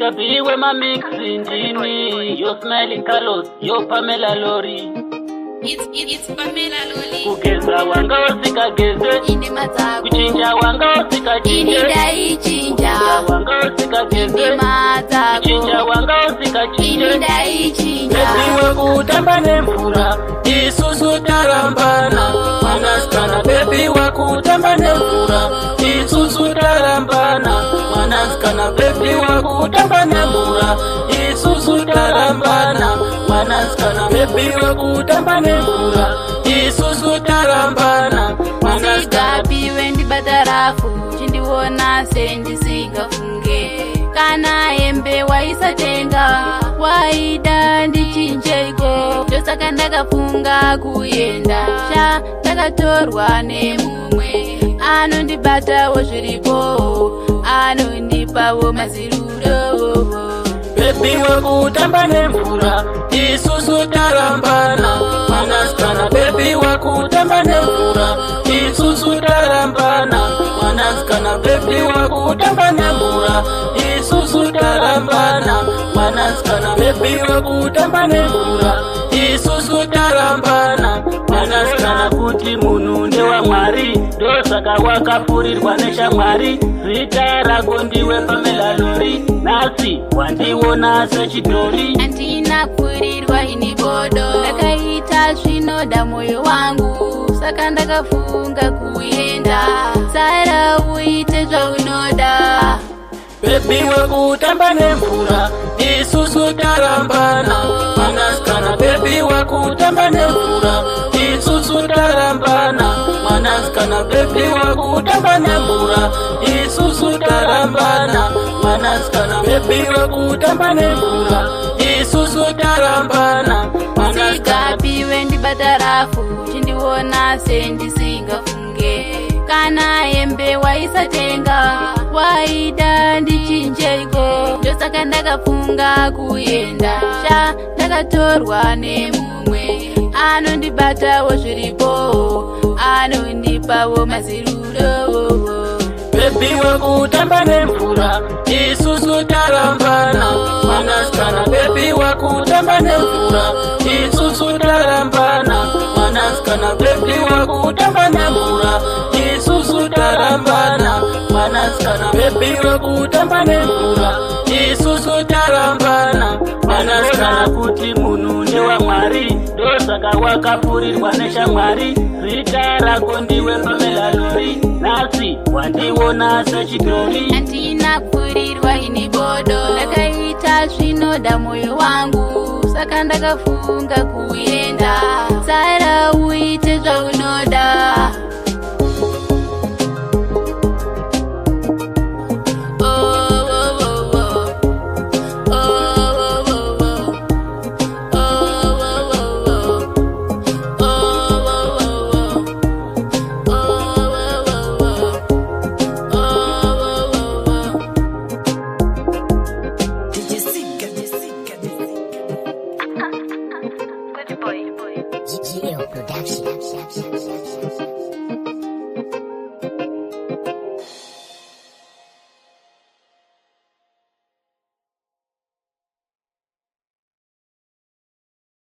Sikapiwe mamix ndini, yo Smiling Carlos, yo Pamela Lori. It's Pamela Loli. Kugeza wanga usikageze, Ine matako. kuchinja wanga Ini usikachinje. ndaichinja. Kugeza wanga usikageze, Ine matako. kuchinja wanga Ini usikachinje. ndaichinja. Baby wakutamba nemvura, isusu tarambana. Mwanasikana baby wakutamba nemvura, isusu tarambana. Mwanasikana baby wakutamba nemvura, isusu tarambana. Mwanasikana baby wakutamba nemvura, isusu tarambana. Mwanasikana Sigapiwe ndibata rafu chindiona sendisingafunge kana hembe waisatenga waida ndichinjeiko ndosaka ndakafunga kuenda sha ndakatorwa nemumwe anondibatawo zviripo anondipawo mazirudo. Baby wakutamba nemvura, isusu tarambana. Mwanasikana baby wakutamba nemvura, isusu tarambana. Mwanasikana baby wakutamba nemvura, isusu tarambana. Mwanasikana baby wakutamba nemvura, isusu tarambana. Mwanasikana kuti munhu ndewaMwari, ndosaka wakafurirwa neshamwari. Zita rako ndiwe Pamela Lori, nhasi wandiona sechidhori. Handina kufurirwa ini bodo, ndakaita zvinoda mwoyo wangu, saka ndakafunga kuenda. Sara uite zvaunoda. Baby wakutamba nemvura, isusu tarambana. Mwanasikana baby wakutamba nemvura, isusu tarambana. Mwanasikana baby wakutamba nemvura, isusu tarambana. Mwanasikana baby wakutamba nemvura, isusu tarambana. Mwanasikana Sigapiwe ndibata rafu chindiona sendisingafunge kana hembe waisatenga waida ndichinjeiko ndosaka ndakafunga kuenda sha ndakatorwa nemumwe anondibatawo zviripo anondipawo mazirudo. Baby wakutamba nemvura, isusu tarambana. Mwanasikana baby wakutamba nemvura, isusu tarambana. Mwanasikana baby wakutamba nemvura, isusu tarambana. Mwanasikana baby wakutamba nemvura, isusu tarambana. Mwanasikana kuti munhu ndewaMwari, ndosaka wakafurirwa neshamwari. Zita rako ndiwe Pamela Lori, nhasi wandiona sechidhori. Handina kufurirwa ini bodo, ndakaita zvinoda mwoyo wangu, saka ndakafunga kuenda. Sara uite zvaunoda. Oh, oh, oh, oh. Oh, oh, oh, oh. Oh, oh, oh, oh. Oh, oh, oh, oh. Oh, oh, oh, oh. Oh, oh, oh, oh. DJ Siga, Siga, GL Production.